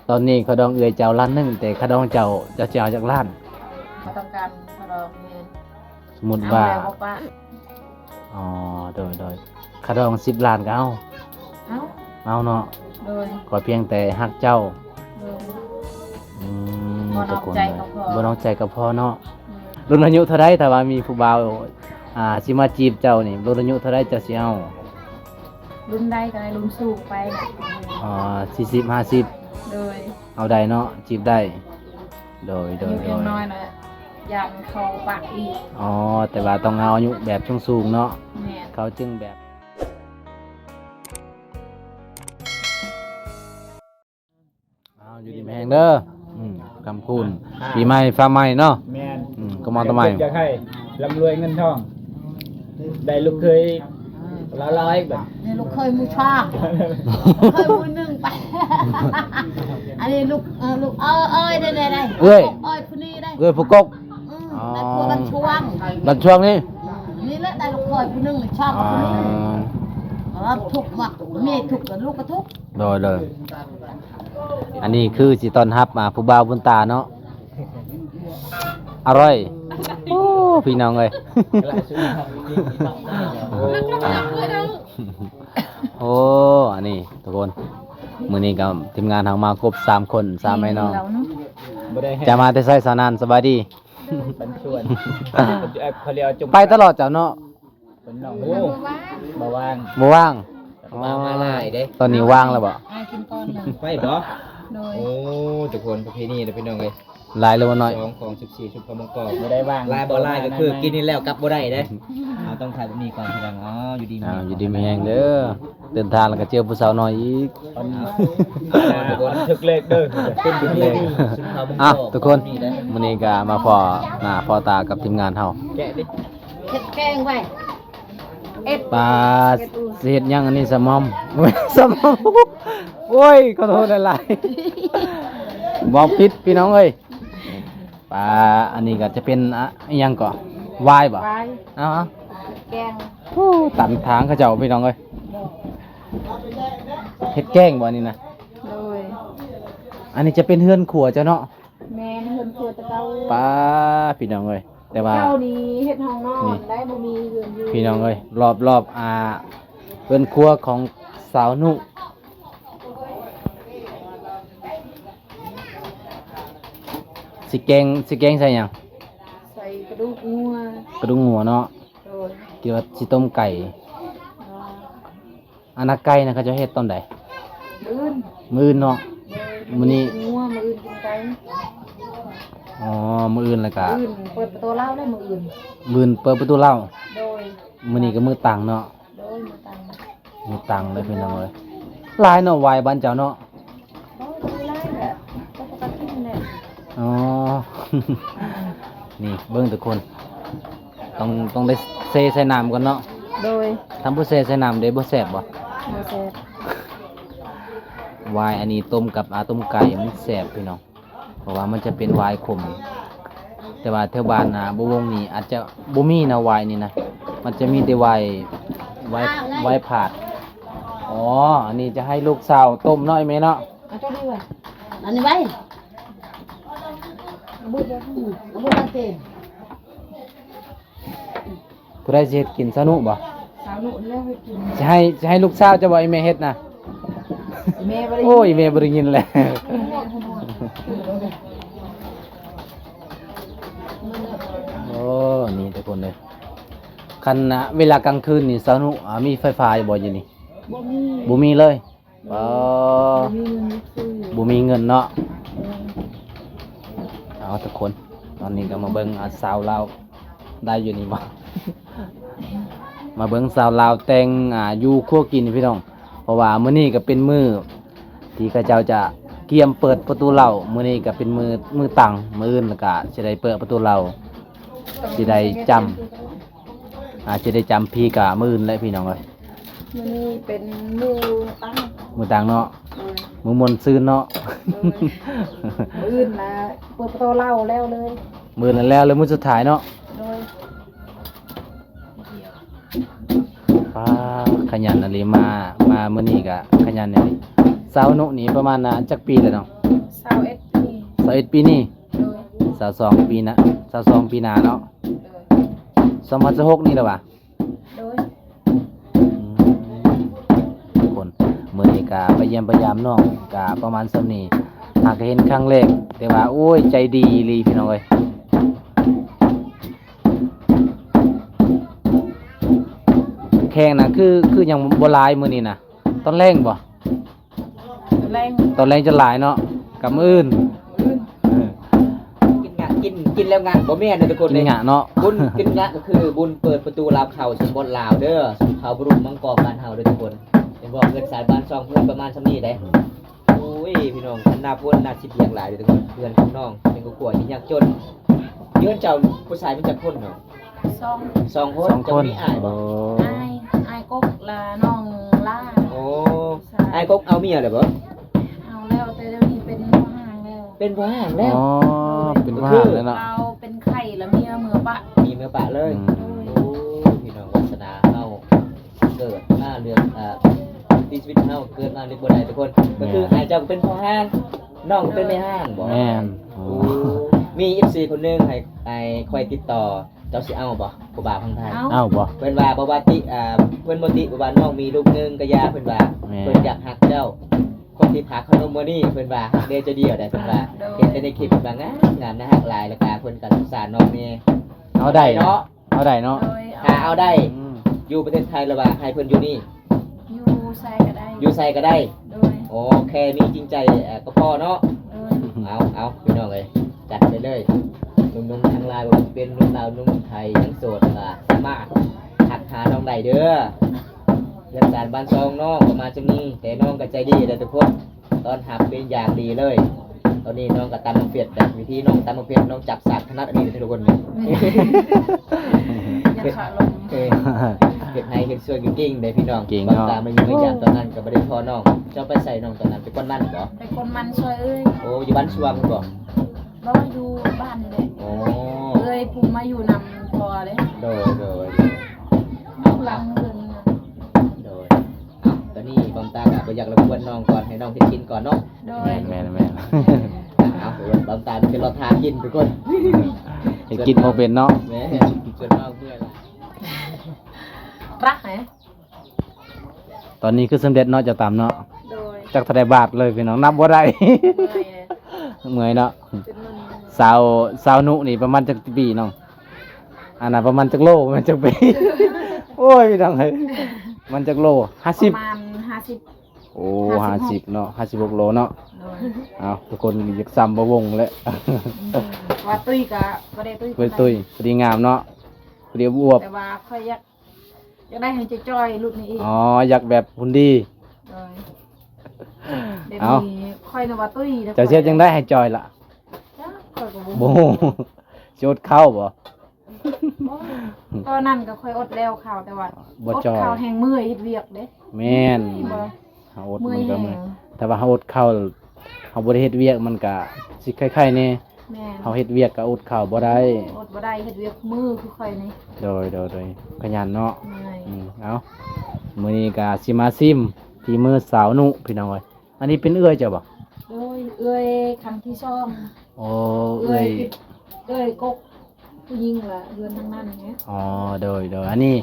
ຕອນນີ້ຄ່າດອງເອື້ອຍເຈົ້າລ້ານໜຶ່ງ ແຕ່ຄ່າດອງເຈົ້າ ເຈົ້າຊິເອົາຈັກລ້ານ? ບໍ່ຕ້ອງການຄ່າດອງແມ່ນ ສົມມຸດວ່າ ເອົາແລ້ວບໍ່ປະ. ອໍ ໂດຍໆ ຄ່າດອງສິບລ້ານກໍເອົາ. ເອົາ ເອົາເນາະ. ໂດຍ ຂໍພຽງແຕ່ຮັກເຈົ້າ. ໂດຍ ອືມ ບໍ່ນອກໃຈກໍພໍ ທຸກຄົນເອີຍ ບໍ່ນອກໃຈກໍພໍເນາະ. ໂດຍ ລຸ້ນອາຍຸເທົ່າໃດ ຖ້າວ່າມີຜູ້ບ່າວ ອ່າ ຊິມາຈີບເຈົ້ານີ້ ລຸ້ນອາຍຸເທົ່າໃດເຈົ້າຊິເອົາ? ລຸ້ນໃດກໍໄດ້ ລຸ້ນສູງໄປ. ອໍ ສີ່ສິບ ຫ້າສິບ. ໂດຍ ເອົາໄດ້ເນາະ ຈີບໄດ້. ໂດຍໆໆ ອາຍຸຍັງນ້ອຍນະ ຢ້ານເຂົາປະອີກ. ອໍ ແຕ່ວ່າຕ້ອງເອົາອາຍຸແບບສູງໆເນາະ. ແມ່ນ ເຂົາຈຶ່ງແບບ ເອົາ ຢູ່ດີມີແຮງເດີ. ອືມ ຄຳຄູນ ອ່າ ປີໃໝ່ຟ້າໃໝ່ເນາະ. ແມ່ນ ອືມ ກໍມາແຕ່ໃໝ່ ຢາກໃຫ້ລ່ຳລວຍເງິນທອງ ໄດ້ລູກເຂີຍລາວໆອີກບັດ. ນີ້ລູກເຂີຍໝູ່ຊ່ອງ ລູກເຂີຍໝູ່ໜຶ່ງໄປ. ອັນນີ້ລູກ ເອີ ລູກເອີຍ ເອີຍ ໄດ້ໆ ເອື້ອຍ ເອື້ອຍຜູ້ນີ້ໄດ້ ເອື້ອຍຜູ້ກົກ. ອືມ ອໍ ໄດ້ຜົວບ້ານຊ່ວງ ບ້ານຊ່ວງນີ້ ນີ້ແຫຼະ ໄດ້ລູກເຂີຍຜູ້ໜຶ່ງ ຊ່ອງ ອໍ ຜູ້ໜຶ່ງ. ເອີ ທຸກມັກ ເມຍທຸກ ລູກກໍທຸກ. ໂດຍໆ ອັນນີ້ຄືຊິຕ້ອນຮັບ ອ່າ ຜູ້ບ່າວບຸນຕາເນາະ. ອະຮ່ອຍ ໂອ້ ພີ່ນ້ອງເອີຍ. ໂອ້ ອັນນີ້ທຸກຄົນ ມື້ນີ້ກໍທີມງານເຮົາມາຄົບສາມຄົນ ສາມອ້າຍນ້ອງ. ຈະມາແຕ່ໃສສາວນານ? ສະບາຍດີ. ໄປຕະຫຼອດເຈົ້າເນາະ. ເພິ່ນນ້ອງ ໂອ້ ບໍ່ວ່າງ ບໍ່ວ່າງ. ມາ ມາຫຼາຍເດ້. ຕອນນີ້ວ່າງແລ້ວບໍ່? ອ້າຍກິນກ່ອນນະ ໄປບໍ່? ໂດຍ ໂອ້ ທຸກຄົນ ປະເພນີເດີພີ່ນ້ອງເອີຍ. ຫຼາຍຫຼືວ່າໜ້ອຍ? ສອງຂອງສິບສີ່ຊຸມເຜົ່າມັງກອນ ບໍ່ໄດ້ວ່າງ. ຫຼາຍບໍ່ຫຼາຍກໍຄືກິນນີ້ແລ້ວກັບບໍ່ໄດ້ເດ້. ເຮົາຕ້ອງຖ່າຍແບບນີ້ກ່ອນພີ່ນ້ອງ. ເອົາ ຢູ່ດີມີແຮງ ຢູ່ດີມີແຮງເດີ. ເດີນທາງແລ້ວກໍເຈີຜູ້ສາວນ້ອຍອີກ. ເອົາ ທຸກຄົນ ຖືກເລກເດີ ເປັນເລກ. ອ່ະ ທຸກຄົນ ມື້ນີ້ກໍມາພໍ້ໜ້າພໍ້ຕາກັບທີມງານເຮົາ. ແກະດິ ເຮັດແກງໄວ້ ເອັດ ປາ ເຮັດຫຍັງອັນນີ້? ສະໝອມ ສະໝອມ. ໂອ້ຍ ຂໍໂທດຫຼາຍໆ ເວົ້າຜິດພີ່ນ້ອງເອີຍ. ປາ ອັນນີ້ກໍຈະເປັນ ອະ ອີ່ຫຍັງເກາະ? ຫວາຍບໍ່? ຫວາຍ ເອົາ ແກງ. ໂອ້ ຕຳທາງເຂົາເຈົ້າພີ່ນ້ອງເອີຍ. ເຮັດແກງບໍ່ອັນນີ້ນະ? ໂດຍ ອັນນີ້ຈະເປັນເຮືອນຄົວເຈົ້າເນາະ. ແມ່ນ ເຮືອນຄົວແຕ່ເກົ່າ. ປາ ພີ່ນ້ອງເອີຍ ແຕ່ວ່າເກົ່ານີ້ເຮັດຫ້ອງນອນໄດ້ ບໍ່ມີເຮືອນຢູ່. ພີ່ນ້ອງເອີຍ ລອບໆ ອ່າ ເຮືອນຄົວຂອງສາວນຸ ຊິແກງ ຊິແກງໃສ່ຫຍັງ? ໃສ່ກະດູກງົວ. ກະດູກງົວເນາະ. ໂດຍ ທີ່ວ່າຊິຕົ້ມໄກ່. ອໍ ອັນນະ ໄກ່ນະ ເຂົາເຈົ້າເຮັດຕອນໃດ? ມື້ອື່ນ ມື້ອື່ນເນາະ. ມື້ນີ້ງົວ ມື້ອື່ນກິນໄກ່. ອໍ ມື້ອື່ນແລ້ວກະ ມື້ອື່ນເປີດປະຕູເລົ້າແລ້ວ ມື້ອື່ນ ມື້ອື່ນເປີດປະຕູເລົ້າ. ໂດຍ ມື້ນີ້ກໍມື້ຕັງເນາະ. ໂດຍ ມື້ຕັງ ມື້ຕັງເລີຍພີ່ນ້ອງເອີຍ. ຫຼາຍເນາະ ຫວາຍບ້ານເຈົ້າເນາະ. ບໍ່ ບໍ່ຫຼາຍແຫຼະ ກໍປົກກະຕິແຫຼະ. ອໍ ນີ້ເບິ່ງທຸກຄົນ ຕ້ອງ ຕ້ອງໄດ້ເຊໃສ່ນ້ຳກ່ອນເນາະ. ໂດຍ ຖ້າບໍ່ເຊໃສ່ນ້ຳເດ້ ບໍ່ແຊບບໍ່? ບໍ່ແຊບ. ຫວາຍອັນນີ້ຕົ້ມກັບ ອ່າ ຕົ້ມໄກ່ມັນແຊບພີ່ນ້ອງ ເພາະວ່າມັນຈະເປັນຫວາຍຂົມ. ແຕ່ວ່າແຖວບ້ານນາບໍ່ວົງນີ້ອາດຈະບໍ່ມີນະ ຫວາຍນີ້ນະ ມັນຈະມີແຕ່ຫວາຍ ຫວາຍ ຫວາຍຜາດ. ອໍ ອັນນີ້ຈະໃຫ້ລູກສາວຕົ້ມເນາະ ອີ່ແມ່ເນາະ. ເອົາຕົວນີ້ໄວ້ ອັນນີ້ໄວ້ ອືມ ເອົາໄວ້ເຕັມ. ຜູ້ໃດຊິເຮັດກິນ? ສາວນຸບໍ່? ສາວນຸແລ້ວເຮັດກິນ. ຊິໃຫ້ ຊິໃຫ້ລູກສາວເຈົ້າບໍ່ ອີ່ແມ່ເຮັດນະ? ອີ່ແມ່ບໍ່ໄດ້ຍິນ. ໂອ້ຍ ອີ່ແມ່ບໍ່ໄດ້ຍິນແຫຼະ. ໂອ້ ນີ້ທຸກຄົນເອີຍ ຄັນເວລາກາງຄືນນີ້ ສາວນຸ ອ່າ ມີໄຟຟ້າຢູ່ບໍ່ ຢູ່ນີ້? ບໍ່ມີ ບໍ່ມີເລີຍ. ອໍ ບໍ່ມີເງິນຊື້ ບໍ່ມີເງິນເນາະ. ເອີ ເອົາ ທຸກຄົນ ຕອນນີ້ກໍມາເບິ່ງ ອ່າ ສາວລາວໄດ້ຢູ່ນີ້ບໍ່? ມາເບິ່ງສາວລາວແຕ່ງ ອ່າ ຢູ່ຄົວກິນພີ່ນ້ອງ ເພາະວ່າມື້ນີ້ກໍເປັນມື້ທີ່ເຂົາເຈົ້າຈະກຽມເປີດປະຕູເລົ້າ. ມື້ນີ້ກໍເປັນມື້ ມື້ຕັງ ມື້ອື່ນລະກະຊິໄດ້ເປີດປະຕູເລົ້າ ຊິໄດ້ຈຳ ອາດຈະໄດ້ຈຳພີກາມື້ອື່ນແຫຼະພີ່ນ້ອງເອີຍ. ມື້ນີ້ເປັນມື້ຕັ້ງ ມື້ຕັ້ງເນາະ. ໂດຍ ມື້ມ່ວນຊື່ນເນາະ. ໂດຍ ມື້ອື່ນລະເປີດປະຕູເລົ້າແລ້ວເລີຍ. ມື້ອື່ນລະແລ້ວເລີຍ ມື້ສຸດທ້າຍເນາະ. ໂດຍ ປ້າ ຂະຫຍັນອີ່ຫຼີ ມາ ມາມື້ນີ້ກະຂະຫຍັນອີ່ຫຼີ. ສາວນຸນີ້ປະມານ ອ່າ ຈັກປີແລ້ວນ້ອງ? ຊາວເອັດປີ ຊາວເອັດປີນີ້ ໂດຍ ຊາວສອງປີໜ້າ ຊາວສອງປີໜ້າເນາະ ໂດຍ ສອງພັນຊາວຫົກນີ້ແຫຼະຫວາ? ໂດຍ ອືມ ທຸກຄົນ ມື້ນີ້ກະໄປຢ້ຽມໄປຢາມນ້ອງກະປະມານສ່ຳນີ້ ຫາກະເຫັນຄັ້ງແລກ ແຕ່ວ່າ ໂອ້ຍ ໃຈດີອີ່ຫຼີພີ່ນ້ອງເອີຍ. ແຂກນະ ຄື ຄືຍັງບໍ່ຫຼາຍມື້ນີ້ນະ ຕອນແລງບໍ່? ຕອນແລງ ຕອນແລງຈະຫຼາຍເນາະ ກັບມື້ອື່ນ ມື້ອື່ນ ເອີ ກິນງະ ກິນ ກິນແລ້ວງະ ບໍ່ແມ່ນເດີທຸກຄົນ ກິນງະເນາະ ບຸນກິນງະກໍຄືບຸນເປີດປະຕູລາວເຂົ້າ ສົມບັດລາວເດີ ສູ່ເຜົ່າບຸລຸດມັງກອນບ້ານເຮົາເດີທຸກຄົນ ເຫັນບໍ່ ເຮືອນຊານບ້ານຊ່ອງເພິ່ນປະມານສ່ຳນີ້ເດ້. ໂອ້ຍ ພີ່ນ້ອງ ຄັນນັບຄົນໜ້າຊິບຽງຫຼາຍເດີທຸກຄົນ ເຮືອນຂອງນ້ອງເປັນຄອບຄົວທີ່ຍາກຈົນ. ເຮືອນເຈົ້າຜູ້ຊາຍມີຈັກຄົນເນາະ? ສອງ ສອງຄົນ ສອງຄົນ ເຈົ້າມີອ້າຍບໍ່? ໂອ້ ອ້າຍ ອ້າຍກົກ ແລະ ນ້ອງຫຼ້າ ໂອ້ ອ້າຍກົກເອົາເມຍແລ້ວບໍ່? ເອົາແລ້ວ ແຕ່ດຽວນີ້ເປັນພໍ່ຮ້າງແລ້ວ ເປັນພໍ່ຮ້າງແລ້ວ ອໍ ເປັນພໍ່ຮ້າງແລ້ວເນາະ ລາວເປັນໄຂ້ ລະເມຍເມືອປະ ເມຍເມືອປະເລີຍ ອືມ ໂອ້ ພີ່ນ້ອງ ວາສະໜາເຮົາ ເກີດມາເລືອກ ເອີ ທີ່ຊີວິດເຮົາເກີດມາເລືອກບໍ່ໄດ້ທຸກຄົນ ກໍຄື ແມ່ນ ອ້າຍເຈົ້າກໍເປັນພໍ່ຮ້າງ ນ້ອງກໍເປັນແມ່ຮ້າງບໍ? ແມ່ນ ໂອ້ ໂອ້ ມີເອັຟຊີຄົນໜຶ່ງໃຫ້ ໃຫ້ຂ້ອຍຕິດຕໍ່ ເຈົ້າຊິເອົາບໍ່ ຜູ້ບ່າວທາງໄທ? ເອົາ ເອົາບໍ່? ເພິ່ນວ່າບໍ່ວ່າຕິ ອ່າ ເພິ່ນບໍ່ຕິບໍ່ວ່ານ້ອງມີລູກໜຶ່ງກໍຢ່າ ເພິ່ນວ່າ ແມ່ນ ເພິ່ນຢາກຮັກເຈົ້າ ຄົນທີ່ພາເຂົ້ານມມື້ນີ້ ເພິ່ນວ່າຮັກແດ່ເທື່ອດຽວໃດ ເພິ່ນວ່າ ໂດຍ ເຫັນແຕ່ໃນຄລິບ ເພິ່ນວ່າງາມໆ ໜ້າຮັກຫຼາຍ ແລ້ວກະເພິ່ນກໍສົງສານນ້ອງແດ່ ເອົາໄດ້ເນາະ ເອົາໄດ້ເນາະ ໂດຍ ຖ້າເອົາໄດ້ ອືມ ຢູ່ປະເທດໄທ ຫຼືວ່າໃຫ້ເພິ່ນຢູ່ນີ້? ຢູ່ໃສກໍໄດ້ ຢູ່ໃສກໍໄດ້ ໂດຍ ໂອເຄ ມີຈິງໃຈ ເອີ ກໍພໍເນາະ ໂດຍ ເອົາ ເອົາ ພີ່ນ້ອງເອີຍ ຈັດໄປເລີຍ ໜຸ່ມໆ ທັງຫຼາຍ ບໍ່ວ່າຈະເປັນໜຸ່ມລາວ ໜຸ່ມໄທ ຍັງໂສດ ກໍສາມາດທັກຫານ້ອງໄດ້ເດີ ເຮືອນຊານບ້ານຊ່ອງນ້ອງປະມານສ່ຳນີ້ ແຕ່ນ້ອງກໍໃຈດີເດີທຸກຄົນ ຕ້ອນຮັບເປັນຢ່າງດີເລີຍ. ຕອນນີ້ນ້ອງກໍຕຳໝາກເຜັດແບບ ວິທີນ້ອງຕຳໝາກເຜັດ ນ້ອງຈັບສາກຖະໜັດອັນນີ້ເດີທຸກຄົນ ຢາກຂະລົງ ເອີ ເຮັດໄຮ່ເຮັດສວນເກັ່ງເດ້ພີ່ນ້ອງ ເກັ່ງເນາະ ບາງຕາມາຢູ່ມາຢາມຕອນນັ້ນກໍບໍ່ໄດ້ພໍ້ນ້ອງ ເຈົ້າໄປໃສນ້ອງຕອນນັ້ນ ໄປກວນມັນບໍ? ໄປກວນມັນຊ່ອຍເອື້ອຍ ໂອ້ ຢູ່ບ້ານຊວາງພຸ້ນບໍ? ບໍ່ ຢູ່ບ້ານນີ້ແຫຼະ ໂອ້ ເອື້ອຍຜູ້ມາຢູ່ນຳພໍ່ເດ້ ໂດຍ ໂດຍ ເອົາ ຫຼັງເຮືອນ ໂດຍ ເອົາ ຕອນນີ້ບອງຕາກໍບໍ່ຢາກລົບກວນນ້ອງກ່ອນ ໃຫ້ນ້ອງເຮັດກິນກ່ອນເນາະ ໂດຍ ແມ່ນໆ ເອົາ ບອງຕາມີແຕ່ລໍຖ້າກິນທຸກຄົນ ເຮັດກິນບໍ່ເປັນເນາະ ແມ່ນ ສ່ວນນ້ອງເມື່ອຍລະ ຕະແຮ ຕອນນີ້ຄືສຳເລັດເນາະ ເຈົ້າຕຳເນາະ ໂດຍ ຈັກເທົ່າໃດບາດເລີຍພີ່ນ້ອງ ນັບບໍ່ໄດ້ ເມື່ອຍເນາະ ເປັນໝື່ນ ສາວ ສາວນຸນີ້ປະມານຈັກປີນ້ອງ? ອັນນ່າ ປະມານຈັກໂລ ປະມານຈັກປີ ໂອ້ຍ ພີ່ນ້ອງເອີຍ ປະມານຈັກໂລ ຫ້າສິບ ປະມານຫ້າສິບ ໂອ້ ຫ້າສິບຫົກ ຫ້າສິບເນາະ ຫ້າສິບຫົກໂລເນາະ ໂດຍ ເອົາ ທຸກຄົນຢາກສ່ຳບ່າວວົງແຫຼະ ອືມ ວ່າຕຸ້ຍກະບໍ່ໄດ້ຕຸ້ຍ ບໍ່ໄດ້ຕຸ້ຍ ປານໃດ ພໍດີງາມເນາະ ພໍດີອວບໆ ແຕ່ວ່າຂ້ອຍຢາກ ຢາກໄດ້ໃຫ້ຈ່ອຍໆ ລຸ້ນນີ້ອີກ ອໍ ຢາກແບບຫຸ່ນດີ ໂດຍ ແບບນີ້ ເອົ້າ ຂ້ອຍນະວ່າຕຸ້ຍ ເຈົ້າຊິເຮັດຈັ່ງໃດໃຫ້ຈ່ອຍລະ? ຈັກ ຂ້ອຍກໍບໍ່ຮູ້ ບໍ່ຮູ້ ຊິອົດເຂົ້າບໍ? ໂອ້ຍ ຕອນນັ້ນກໍຂ້ອຍອົດແລ້ວເຂົ້າ ແຕ່ວ່າ ບໍ່ຈ່ອຍ ອົດເຂົ້າແຮ່ງເມື່ອຍເຮັດວຽກເດ້ ແມ່ນ ເມື່ອຍບໍ່? ເຮົາອົດມັນກໍເມື່ອຍ ເມື່ອຍແຮງ ແຕ່ວ່າເຮົາອົດເຂົ້າ ເຮົາບໍ່ໄດ້ເຮັດວຽກ ມັນກະຊິໄຄໆແດ່ ແມ່ນ ເຮົາເຮັດວຽກກໍອົດເຂົ້າບໍ່ໄດ້ ອົດບໍ່ໄດ້ ເຮັດວຽກມື້ຄືຂ້ອຍນີ້ ໂດຍ ໂດຍ ໂດຍ ຂະຫຍັນເນາະ ເມື່ອຍ ອືມ ເອົາ ມື້ນີ້ກໍຊິມາຊິມຝີມືສາວນຸ ພີ່ນ້ອງເອີຍ ອັນນີ້ເປັນເອື້ອຍເຈົ້າບໍ່? ໂດຍ ເອື້ອຍຄັ້ງທີສອງ ໂອ້ ເອື້ອຍ ເອື້ອຍ ເອື້ອຍກົກ ຜູ້ຍິງລະເຮືອນທາງນັ້ນແຫຼະ ອໍ ໂດຍ ໂດຍ ອັນນີ້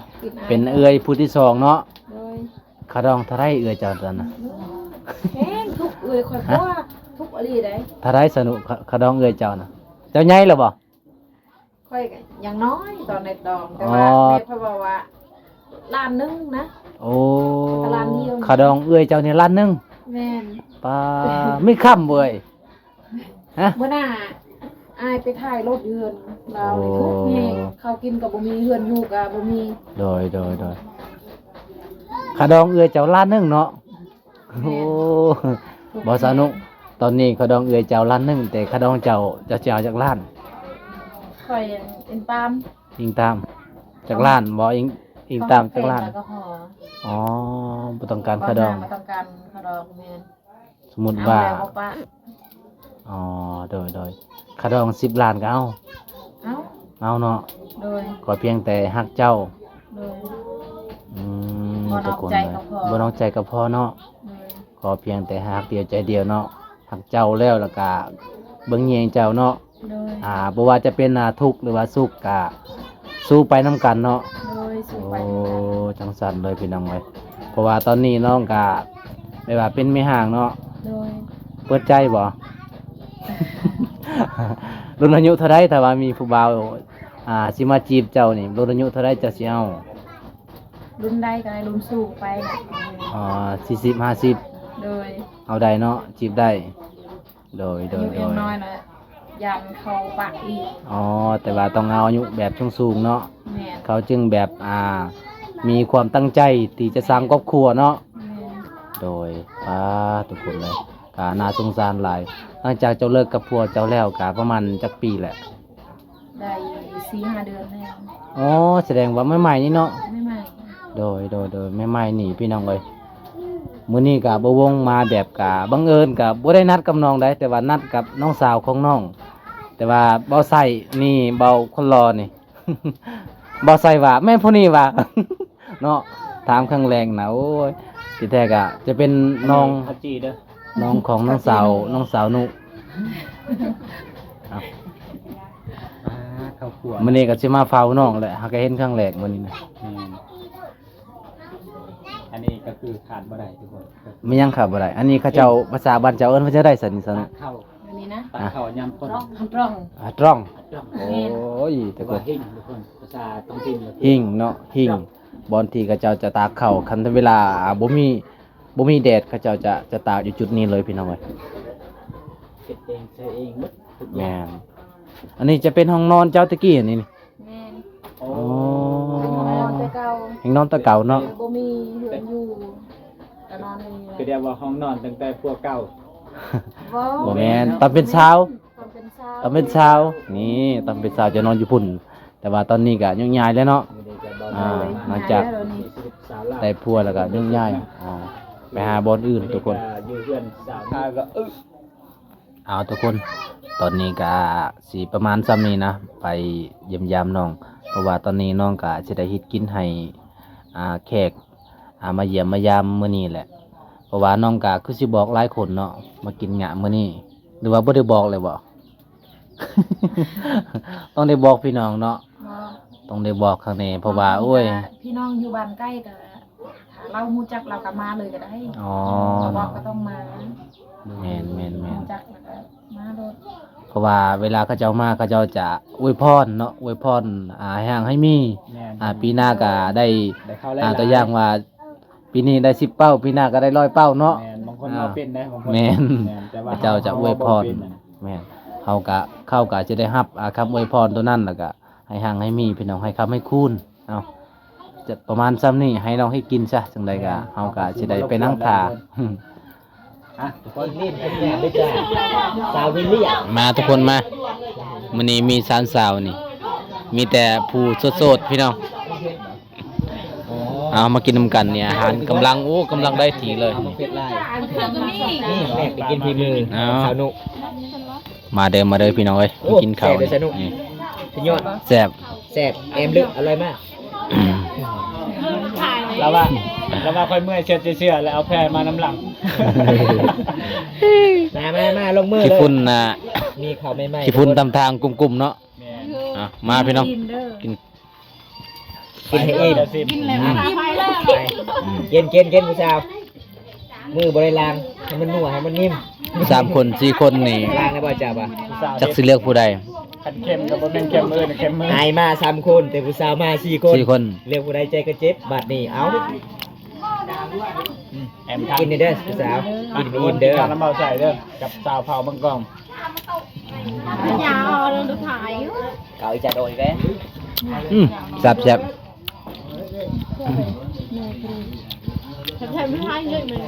ເປັນເອື້ອຍຜູ້ທີສອງເນາະ ໂດຍ ຄ່າດອງເທົ່າໃດເອື້ອຍເຈົ້າຕອນນັ້ນ? ແພງທຸກເອື້ອຍຂ້ອຍ ຮະ? ເພາະວ່າທຸກອີ່ຫຼີໃດ ເທົ່າໃດສະນຸ ຄ່າ ຄ່າດອງເອື້ອຍເຈົ້ານະ? ເຈົ້າໃຫຍ່ແລ້ວບໍ່? ຂ້ອຍກໍຍັງນ້ອຍຕອນໄດ້ດອງ ແຕ່ວ່າ ອໍ ແມ່ຂ້ອຍເວົ້າວ່າລ້ານໜຶ່ງນະ ໂອ້ ກໍລ້ານດຽວ ຄ່າດອງເອື້ອຍເຈົ້ານີ້ລ້ານໜຶ່ງ ແມ່ນ ປາ ມີຄຳເວີຍ ຮະ? ມື້ໜ້າອ້າຍໄປຖ່າຍລົດຢູ່ເຮືອນລາວ ໂອ້ ທຸກແຮງ ເຂົ້າກິນກໍບໍ່ມີ ເຮືອນຢູ່ກໍບໍ່ມີ ໂດຍ ໂດຍ ໂດຍ ຄ່າດອງເອື້ອຍເຈົ້າລ້ານໜຶ່ງເນາະ ແມ່ນ ໂອ້ ບໍ່ສະນຸ ຕອນນີ້ຄ່າດອງເອື້ອຍເຈົ້າລ້ານໜຶ່ງ ແຕ່ຄ່າດອງເຈົ້າ ເຈົ້າຊິເອົາຈັກລ້ານ? ຂ້ອຍອິງຕາມ ອິງຕາມ ຈັກລ້ານບໍ່? ອິງ ອິງຕາມຈັກລ້ານ? ອໍ ບໍ່ຕ້ອງການຄ່າດອງ ບໍ່ຕ້ອງການຄ່າດອງ ແມ່ນ ສົມມຸດວ່າ ເອົາແລ້ວບໍ່ປະ ອໍ ໂດຍ ໂດຍ ຄ່າດອງສິບລ້ານກໍເອົາ ເອົາ ເອົາເນາະ ໂດຍ ຂໍພຽງແຕ່ຮັກເຈົ້າ ໂດຍ ອືມ ບໍ່ນອກໃຈກໍພໍ ທຸກຄົນເອີຍ ບໍ່ນອກໃຈກໍພໍເນາະ ໂດຍ ຂໍພຽງແຕ່ຮັກດຽວໃຈດຽວເນາະ ຮັກເຈົ້າແລ້ວ ແລ້ວກະເບິ່ງແຍງເຈົ້າເນາະ. ໂດຍ ອ່າ ບໍ່ວ່າຈະເປັນ ອ່າ ທຸກ ຫຼືວ່າສຸກ ກະສູ້ໄປນຳກັນເນາະ. ໂດຍ ສູ້ໄປນຳກັນ. ໂອ້ ຈັ່ງຊັ້ນເລີຍພີ່ນ້ອງເອີຍ. ເພາະວ່າຕອນນີ້ນ້ອງກະແບບວ່າເປັນແມ່ຮ້າງເນາະ. ໂດຍ ເປີດໃຈບໍ່? ລຸ້ນອາຍຸເທົ່າໃດ ຖ້າວ່າມີຜູ້ບ່າວ ອ່າ ຊິມາຈີບເຈົ້ານີ້ ລຸ້ນອາຍຸເທົ່າໃດເຈົ້າຊິເອົາ? ລຸ້ນໃດກໍໄດ້ ລຸ້ນສູງໄປນະ. ອໍ ສີ່ສິບ ຫ້າສິບ. ໂດຍ ເອົາໄດ້ເນາະ ຈີບໄດ້. ໂດຍ ໂດຍ ອາຍຸຍັງນ້ອຍນະ ຢ້ານເຂົາປະອີກ. ອໍ ແຕ່ວ່າຕ້ອງເອົາອາຍຸແບບສູງໆເນາະ. ແມ່ນ ເຂົາຈຶ່ງແບບ ອ່າ ມີຄວາມຕັ້ງໃຈທີ່ຈະສ້າງຄອບຄົວເນາະ. ແມ່ນ ໂດຍ ປາ ທຸກຄົນເລີຍ ກະໜ້າສົງສານຫຼາຍ. ຫຼັງຈາກເຈົ້າເລີກກັບຜົວເຈົ້າແລ້ວ ກະປະມານຈັກປີແຫຼະ? ໄດ້ສີ່ຫ້າເດືອນແລ້ວ. ອໍ ສະແດງວ່າໃໝ່ໆນີ້ເນາະ. ໃໝ່ໆ. ໂດຍ ໂດຍ ໂດຍ ໃໝ່ໆນີ້ພີ່ນ້ອງເອີຍ. ມື້ນີ້ກະບໍ່ວົງມາແບບກະບັງເອີນ ກະບໍ່ໄດ້ນັດກັບນ້ອງໃດ ແຕ່ວ່ານັດກັບນ້ອງສາວຂອງນ້ອງ. ແຕ່ວ່າເບົາໄຊນີ້ ເບົາຄົນຫຼໍ່ນີ້ ເບົາໄຊວ່າ ແມ່ນຜູ້ນີ້ວ່າ ເນາະ ຖາມຄັ້ງແລກນະ. ໂອ້ຍ ທີ່ແທ້ກະຈະເປັນນ້ອງ ອັນນີ້ເຂົ້າຈີ່ເດີ ນ້ອງຂອງນ້ອງສາວ ເຂົ້າຈີ່ໜູ ນ້ອງສາວນຸ. ເອົາ ອ່າ ເຂົ້າຄົວ ມື້ນີ້ກໍຊິມາເຝົ້ານ້ອງແຫຼະ ຫາກະເຫັນຄັ້ງແລກມື້ນີ້ນະ. ແມ່ນ ອັນນີ້ກໍຄືຂາດບໍ່ໄດ້ທຸກຄົນ. ແມ່ນຫຍັງຂາດບໍ່ໄດ້? ອັນນີ້ເຂົາເຈົ້າ ເຫັນ ພາສາບ້ານເຈົ້າເອີ້ນວ່າຈັ່ງໃດຊັ້ນນີ້ຊະເນາະ? ຕາກເຂົ້າ ອັນນີ້ນະ ຕາກເຂົ້າຍາມຝົນ. ຕຣອງ ຕຣອງ ອ່າ ຕຣອງ. ໂອ້ຍ ແຕ່ ຫຼືວ່າ ກໍ ຫິ້ງທຸກຄົນ ພາສາທ້ອງຖິ່ນກໍຄື ຫິ້ງເນາະ ຫິ້ງ ຕຣອງ ບ່ອນທີ່ເຂົາເຈົ້າຈະຕາກເຂົ້າ ຄັນເວລາ ອ່າ ບໍ່ມີ ບໍ່ມີແດດ ເຂົາເຈົ້າຈະ ຈະຕາກຢູ່ຈຸດນີ້ເລີຍພີ່ນ້ອງເອີຍ. ເຮັດເອງໃຊ້ເອງໝົດທຸກຢ່າງ. ແມ່ນ ອັນນີ້ຈະເປັນຫ້ອງນອນເຈົ້າແຕ່ກີ້ນີ້. ແມ່ນ. ອໍ ເປັນຫ້ອງນອນແຕ່ເກົ່າ ຫ້ອງນອນແຕ່ເກົ່າເນາະ. ບໍ່ມີເຮືອນຢູ່ ກໍນອນໃນນີ້ແຫຼະ. ຄືໄດ້ວ່າຫ້ອງນອນຕັ້ງແຕ່ຜົວເກົ່າ. ບໍ່ ບໍ່ແມ່ນ ຕອນເປັນສາວ ຕອນເປັນສາວ ຕອນເປັນສາວນີ້ ຕອນເປັນສາວຈະນອນຢູ່ພຸ້ນ. ແຕ່ວ່າຕອນນີ້ກະຍົກຍ້າຍແລ້ວເນາະ. ອ່າ ຫຼັງຈາກໄດ້ຜົວແລ້ວກະຍົກຍ້າຍ ອ່າ ໄປຫາບ່ອນອື່ນທຸກຄົນ. ຢູ່ເຮືອນສາວ ເອົາ ທຸກຄົນ ຕອນນີ້ກະຊິປະມານຊ່ຳນີ້ນະ ໄປຢ້ຽມຢາມນ້ອງ ເພາະວ່າຕອນນີ້ນ້ອງກະຊິໄດ້ເຮັດກິນໃຫ້ ອ່າ ແຂກ ອ່າ ມາຢ້ຽມມາຢາມມື້ນີ້ແຫຼະ. ເພາະວ່ານ້ອງກະຄືຊິບອກຫຼາຍຄົນເນາະ ມາກິນງະມື້ນີ້ ຫຼືວ່າບໍ່ໄດ້ບອກເລີຍບໍ່? ຕ້ອງໄດ້ບອກພີ່ນ້ອງເນາະ. ບໍ່ ຕ້ອງໄດ້ບອກຂ້າງແນ່ ເພາະວ່າ ບາງທີ ໂອ້ຍ ກະພີ່ນ້ອງຢູ່ບ້ານໃກ້ກະຖ້າລາວຮູ້ຈັກລາວກະມາເລີຍກະໄດ້. ອໍ ບໍ່ບອກກະຕ້ອງມາ. ແມ່ນໆໆ ຮູ້ຈັກລະກະມາໂລດ. ເພາະວ່າເວລາເຂົາເຈົ້າມາ ເຂົາເຈົ້າຈະອວຍພອນເນາະ ອວຍພອນ ອ່າ ໃຫ້ຮັ່ງໃຫ້ມີ. ແມ່ນ ອ່າ ປີໜ້າກະໄດ້ ໄດ້ເຂົ້າຫຼາຍໆ ອ່າ ຕົວຢ່າງວ່າ ປີນີ້ໄດ້ສິບເປົ້າ ປີໜ້າກໍໄດ້ຮ້ອຍເປົ້າເນາະ. ແມ່ນ ບາງຄົນເວົ້າເປັນເດ້ ບາງຄົນ. ແມ່ນ ແມ່ນ ແຕ່ວ່າເຂົາເຈົ້າຈະອວຍພອນ. ເຮົາເວົ້າບໍ່ເປັນ. ແມ່ນ ເຮົາກະ ເຂົາກະຈະໄດ້ຮັບ ອ່າ ຄຳອວຍພອນໂຕນັ້ນ ແລ້ວກະໃຫ້ຮັ່ງໃຫ້ມີ ພີ່ນ້ອງ ໃຫ້ຄ້ຳໃຫ້ຄູນ. ເອົາ ຈະປະມານຊ່ຳນີ້ ໃຫ້ນ້ອງເຮັດກິນຊະ ຈັ່ງໃດກະ ແມ່ນ ເຮົາກະຊິໄດ້ໄປນັ່ງຖ້າ. ອ່ະ ທຸກຄົນ ສາວວິລລຽມ ມາທຸກຄົນມາ ມື້ນີ້ມີສາມສາວນີ້ ມີແຕ່ຜູ້ໂສດໆ ພີ່ນ້ອງ. ເອົາ ມາກິນນຳກັນນີ້ ອາຫານກຳລັງ ໂອ້ ກຳລັງໄດ້ທີ່ເລີຍ. ເອົາມາເຜັດຫຼາຍ ນີ້ແຂກໄປກິນຝີມື ເອົາ ສາວນຸ. ມາເດີ ມາເດີ ພີ່ນ້ອງເອີຍ ໂອ້ ມາກິນເຂົ້າ ແຊບເດ້ ນີ້ ສາວນຸ ນີ້ ສຸດຍອດ ແຊບ ແຊບ ແອມເລີ ອະຮ່ອຍມາກ. ລາວວ່າ ລາວວ່າຂ້ອຍເມື່ອຍເຊື່ອ ເຊື່ອ ແລ້ວເອົາແພມານຳຫຼັງ. ມາ ມາ ມາ ລົງມືເລີຍ ຂີ້ຝຸ່ນນະ ມີເຂົ້າໃໝ່ໆ ຂີ້ຝຸ່ນຕຳທາງກຸ້ມໆເນາະ. ແມ່ນ ອ່ະ ມາພີ່ນ້ອງ ກິນ ກິນໃຫ້ອີ່ມ ກິນແລ້ວ ອືມ ຕາໄຟແລ້ວ ກິນ ກິນ ກິນ ຜູ້ສາວ ມືບໍ່ໄດ້ລ້າງ ໃຫ້ມັນນົວ ໃຫ້ມັນນິ້ມ. ສາມຄົນ ສີ່ຄົນນີ້ ລ້າງໄດ້ບໍ່ເຈົ້າວ່າ ຈັກຊິເລືອກຜູ້ໃດ? ຄັນເຄັມກໍບໍ່ແມ່ນເຄັມເອີຍ ເຄັມມື. ອ້າຍມາສາມຄົນ ແຕ່ຜູ້ສາວມາສີ່ຄົນ ສີ່ຄົນ ເລືອກຜູ້ໃດໃຈກໍເຈັບບາດນີ້. ເອົາ ແອມ ກິນເດີຜູ້ສາວ ກິນໃຫ້ອີ່ມເດີ ກິນນຳເບົາໃສ່ເດີ ກັບສາວເຜົ່າມັງກອງ. ຍາວເດີ ຖ່າຍຢູ່ ເກົາອີຈັດໂອຍແກ. ອືມ ແຊບໆ ແຊບໆ ແທ້ໆ ມັນໃຫ້ເງິນ.